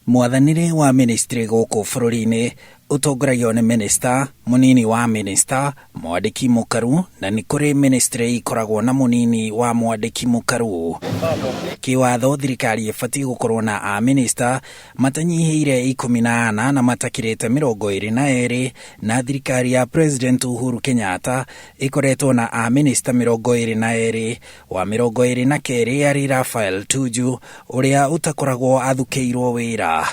Mwathanĩre wa ministry gũkũ bũrũri-inĩ ũtongoragio nĩ minista, mũnini wa minista, mwandĩki mũkaru na nĩ kũrĩ ministry ikoragwo na mũnini wa mwandĩki mũkaru. Kĩwatho thirikari ĩbatiĩ gũkorwo na amĩnĩsta matanyihĩire 14 na matakĩrĩte 22 na thirikari ya President Uhuru Kenyatta ĩkoretwo na amĩnĩsta 22, wa 22 arĩ Raphael Tuju ũrĩa ũtakoragwo athukĩirwo wĩra.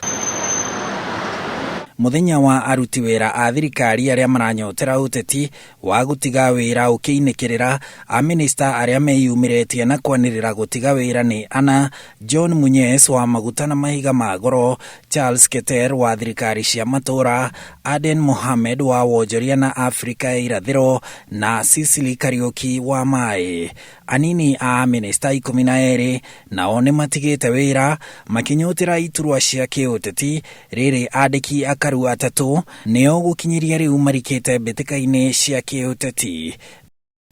Mũthenya wa aruti wĩra a thirikari arĩa maranyotera ũteti wa gũtiga wĩra ũkĩinĩkĩrĩra, amĩnĩsta arĩa meyumĩrĩtie na kwanĩrĩra gũtiga wĩra nĩ ana: John Munyes wa maguta na mahiga ma goro, Charles Keter wa thirikari cia matũũra, Aden Mohamed wa wonjoria na Afrika ya irathĩro na Sicily Kariũki wa maĩ. Anini a amĩnĩsta 12 nao nĩ matigĩte wĩra makĩnyotera iturwa cia kĩũteti, rĩrĩ andĩki akaru atatũ nĩo gũkinyĩria rĩu marikĩte mbĩtĩka-inĩ cia kĩũteti.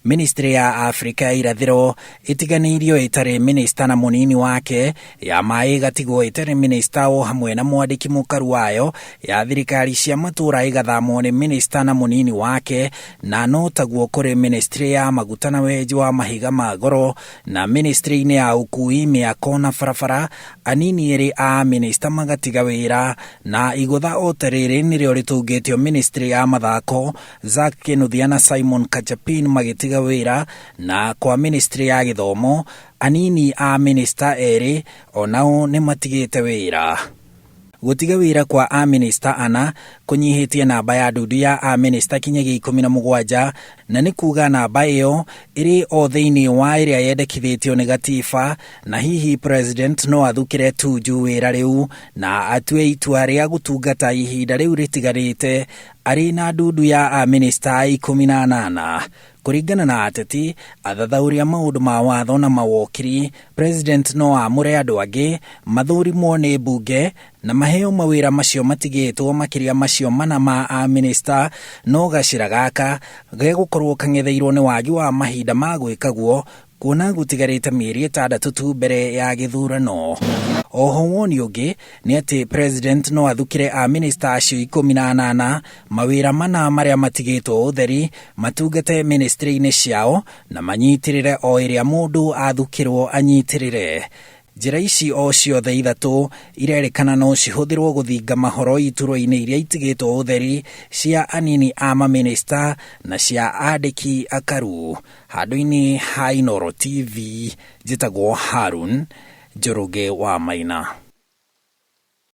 Ministry ya Afrika ya irathĩro ĩtiganĩirio ĩtarĩ minista na mũnini wake, ya maĩ ĩgatigwo ĩtarĩ minista o hamwe na mwandĩki mũkaru wayo, ya thirikari cia matũũra ĩgathamwo nĩ minista na mũnini wake, na no taguo kũrĩ ministry ya maguta na wenji wa mahiga ma goro na ministry-inĩ ya ũkui, mĩako na barabara, anini erĩ a minista magatiga wĩra, na igũtha o ta rĩrĩ nĩrĩo rĩtũngĩtio ministry ya mathako, Zack Kinuthia na Simon Kachapin magĩtiga wĩra, na kwa ministry ya gĩthomo, anini a minista erĩ o nao nĩ matigĩte wĩra. Gũtiga wĩra kwa amĩnĩsta ana kũnyihĩtie namba ya ndundu ya amĩnĩsta kinyagia 17, na nĩ kuga namba ĩyo ĩrĩ o thĩinĩ wa ĩrĩa yendekithĩtio nĩ gatiba, na hihi president no athukĩre Tuju wĩra rĩu na atue itua rĩa gũtungata ihinda rĩu rĩtigarĩte arĩ na ndundu ya amĩnĩsta 18. Kũringana na ateti, athathaũri a maũndũ ma watho na mawokiri, president no amũre andũ angĩ mathũrimwo nĩ mbunge na maheo mawĩra macio matigĩtwo makĩria macio mana ma amĩnĩsta, no gacĩra gaka gegũkorwo kang'etheirwo nĩ wagi wa mahinda ma gwĩka guo, kuona gũtigarĩte mĩeri 6 tu mbere ya gĩthurano. Oho woni ũngĩ nĩ atĩ president no athukĩre amĩnĩsta acio 18 mawĩra mana marĩa matigĩtwo ũtheri matungate ministry-inĩ ciao na manyitĩrĩre o ĩrĩa mũndũ athukĩrwo anyitĩrĩre. Njĩra ici o ciothe ithatũ irerĩkana no cihũthĩrwo gũthinga mahoro iturwa-inĩ iria itigĩtwo ũtheri cia anini a mamĩnĩsta na cia andĩki akaru. Handũ-inĩ ha Inooro TV, njĩtagwo Harun Njoroge wa Maina.